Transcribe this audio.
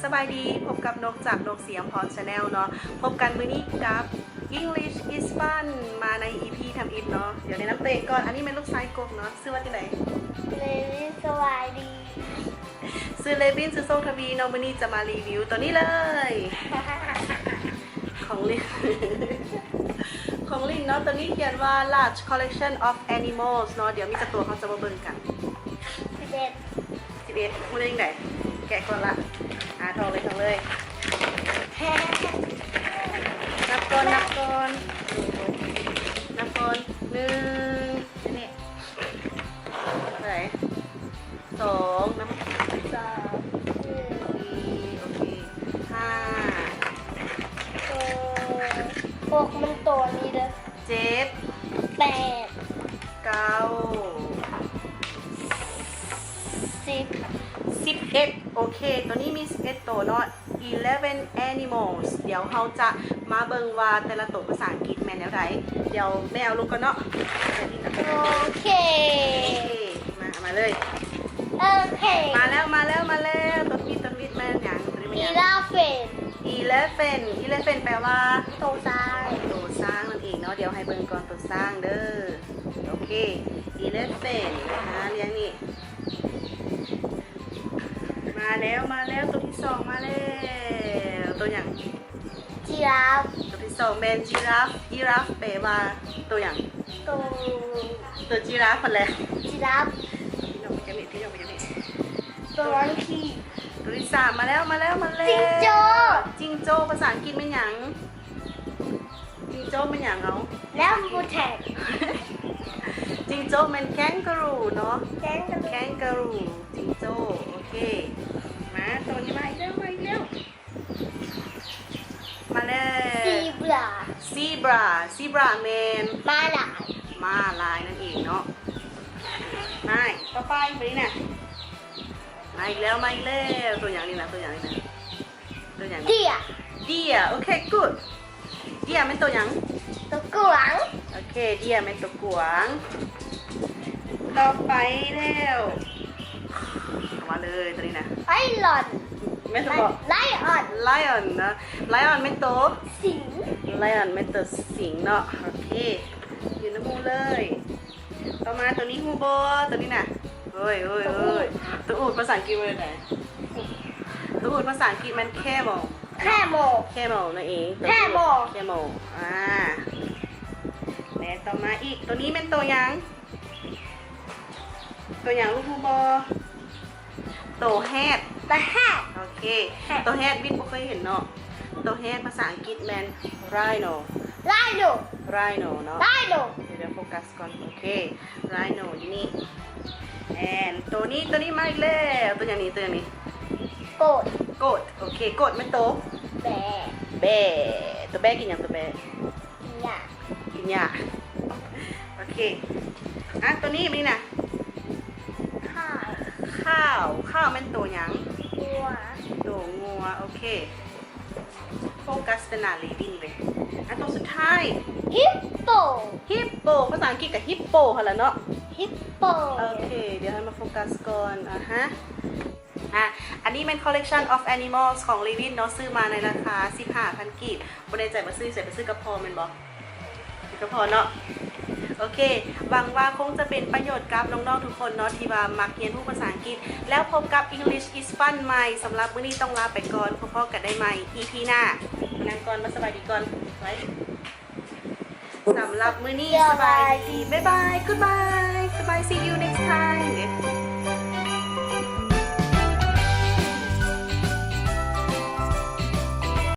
ສະບາຍດີ ພົບກັບນົກຈາກນົກສະຫຍາມພອນ Channel ເນາະ. ພົບກັນມື້ນີ້ກັບ English is Fun ມາໃນ ອີພີ ທຳອິດເນາະ. ດຽວແນະນຳຕົວເອງກ່ອນ. ອັນນີ້ແມ່ນລູກຊາຍກົກເນາະ. ຊື່ວ່າຈັ່ງໃດ? ເລວິນ. ສະບາຍດີ. ຊື່ເລວິນ ຊື່ໂຊກທະວີເນາະ. ມື້ນີ້ຈະມາຣີວິວຕົວນີ້ເລີຍ ຂອງຫຼິ້ນ ຂອງຫຼິ້ນເນາະ. ຕົວນີ້ຂຽນວ່າ Large Collection of Animals ເນາະ. ດຽວມີຈັກຕົວ ເຮົາຈະມາເບິ່ງກັນ. ສິບເອັດ. ສິບເອັດ ຮູ້ໄດ້ຈັ່ງໃດ? ແກະກ່ອນລະ. ອ່າ ຖອກເລີຍ ຖອກເລີຍ. ນັບກ່ອນ ນັບກ່ອນ ນັບກ່ອນ. ໜຶ່ງ ອັນນີ້ ເທົ່າໃດ? ສອງ ນຳ ສາມ ສີ່ ໂອເຄ ຫ້າ ຫົກ ມັນໂຕນີ້ເດີ ເຈັດ ແປດ ເກົ້າ ສິບ ສິບເອັດ. ໂອເຄ ຕົວນີ້ມີສິບເອັດໂຕເນາະ. Eleven animals. ດຽວເຮົາຈະມາເບິ່ງວ່າແຕ່ລະໂຕພາສາອັງກິດແມ່ນແນວໃດ. ດຽວແມ່ເອົາລົງກ່ອນເນາະ. ໂອເຄ ມາ ມາເລີຍ. ໂອເຄ ມາແລ້ວ ມາແລ້ວ ມາແລ້ວ. ຕົວທີ່ ຕົວນີ້ແມ່ນຫຍັງ? ຈີຣາຟ. Eleven. Eleven ແປວ່າ ໂຕຊ້າງ ໂຕຊ້າງນັ້ນເອງເນາະ. ດຽວໃຫ້ເບິ່ງກ່ອນໂຕຊ້າງເດີ. ໂອເຄ Eleven ນະ ລຽງນີ້. ມາແລ້ວ ມາແລ້ວ ຕົວທີສອງມາແລ້ວ. ຕົວຫຍັງ? ຈີຣາຟ. ຕົວທີສອງແມ່ນຈີຣາຟ. ຈີຣາຟແປວ່າຕົວຫຍັງ? ໂຕ ຕົວຈີຣາຟຫັ້ນແຫຼະ. ຈີຣາຟ. ໂຕມັງຄີ. ຕົວທີສາມມາແລ້ວ ມາແລ້ວ ມາແລ້ວ. ຈິງໂຈ້. ຈິງໂຈ້ພາສາອັງກິດແມ່ນຫຍັງ? ຈິງໂຈ້ແມ່ນຫຍັງເອົາ? ແລ້ວ ແລມບູແທັນ. ຈິງໂຈ້ແມ່ນແຄງກາຣູເນາະ. ແຄງກາຣູ ແຄງກາຣູ ຈິງໂຈ້. ໂອເຄ ມາ ໂຕນີ້ມາອີກແລ້ວ ມາອີກແລ້ວ ມາແລ້ວ. ຊີບຣາ. ຊີບຣາ ຊີບຣາແມ່ນມ້າລາຍ. ມ້າລາຍນັ້ນເອງເນາະ. ມາ ຕໍ່ໄປ ມານີ້ນະ. ມາອີກແລ້ວ ມາອີກແລ້ວ. ຕົວຫຍັງນີ້ນະ? ຕົວຫຍັງນີ້ນະ? ຕົວຫຍັງ? ເດຍ. ເດຍ. ໂອເຄ ກູດ. ເດຍແມ່ນຕົວຫຍັງ? ຕົວກວາງ. ໂອເຄ ເດຍແມ່ນຕົວກວາງ. ຕໍ່ໄປແລ້ວ ເອົາມາເລີຍ ຕົວນີ້ນະ. ໄລອອນ. ແມ່ນຕົວ ໄລອອນ. ໄລອອນເນາະ. ໄລອອນແມ່ນຕົວ ສິງ. ໄລອອນແມ່ນຕົວສິງເນາະ. ໂອເຄ ຢູ່ນຳໝູ່ເລີຍ. ຕໍ່ມາຕົວນີ້ຮູ້ບໍ່? ຕົວນີ້ນະ ໂອ້ຍ ໂອ້ຍ ໂອ້ຍ ຕົວອູດພາສາອັງກິດວ່າຈັ່ງໃດ? ຕົວອູດພາສາອັງກິດແມ່ນ camel. Camel. Camel ນັ້ນເອງ. ຕົວອູດ camel. ອ່າ ແລະຕໍ່ມາອີກ ຕົວນີ້ແມ່ນຕົວຫຍັງ? ຕົວຫຍັງລູກຮູ້ບໍ່? ໂຕແຮດ. ໂຕແຮດ. ໂອເຄ ແຮດ. ໂຕແຮດວິດບໍ່ເຄີຍເຫັນເນາະ. ໂຕແຮດພາສາອັງກິດແມ່ນ rhino. Rhino. Rhino ເນາະ. Rhino. ດຽວ ດຽວໂຟກັສກ່ອນ. ໂອເຄ rhino ຢູ່ນີ້. And ໂຕນີ້ ໂຕນີ້ມາອີກແລ້ວ. ໂຕຫຍັງນີ້? ໂຕຫຍັງນີ້? Goat. Goat. ໂອເຄ goat ແມ່ນໂຕ ແບ. ແບ. ໂຕແບກິນຫຍັງ? ໂຕແບ ກິນຫຍ້າ. ກິນຫຍ້າ. ໂອເຄ ອ່ະ ໂຕນີ້ ນີ້ນະ ຂ້າວ. ຂ້າວ ຂ້າວແມ່ນໂຕຫຍັງ? ງົວ. ໂຕງົວ. ໂອເຄ ໂຟກັສແຕ່ໜ້າເລວິນເວີຍ. ອ່ະ ໂຕສຸດທ້າຍ ຮິບໂປ. ຮິບໂປ ພາສາອັງກິດກະຮິບໂປຫັ້ນລະເນາະ. ຣິບໂປ. ໂອເຄ ດຽວໃຫ້ມາໂຟກັສກ່ອນ. ອ່າຮະ ອ່ະ ອັນນີ້ແມ່ນ collection of animals ຂອງເລວິນເນາະ. ຊື້ມາໃນລາຄາສິບຫ້າພັນກີບ. ບໍ່ແນ່ໃຈວ່າຊື້ໃສ ໄປຊື້ກັບພໍ່ແມ່ນບໍ່? ກັບພໍ່ເນາະ. ໂອເຄ ຫວັງວ່າຄົງຈະເປັນປະໂຫຍດກັບນ້ອງໆທຸກຄົນເນາະ ທີ່ວ່າມັກຮຽນຮູ້ພາສາອັງກິດ. ແລ້ວພົບກັບ English is Fun ໃໝ່. ສຳລັບມື້ນີ້ຕ້ອງລາໄປກ່ອນ. ພົບພໍ້ກັນໄດ້ໃໝ່ ອີພີ ໜ້າ. ນັ່ງກ່ອນ ມາສະບາຍດີກ່ອນ. ໄວ້ ສຳລັບມື້ນີ້ ສະບາຍດີ. ບາຍບາຍ. Goodbye. Goodbye. See you next time.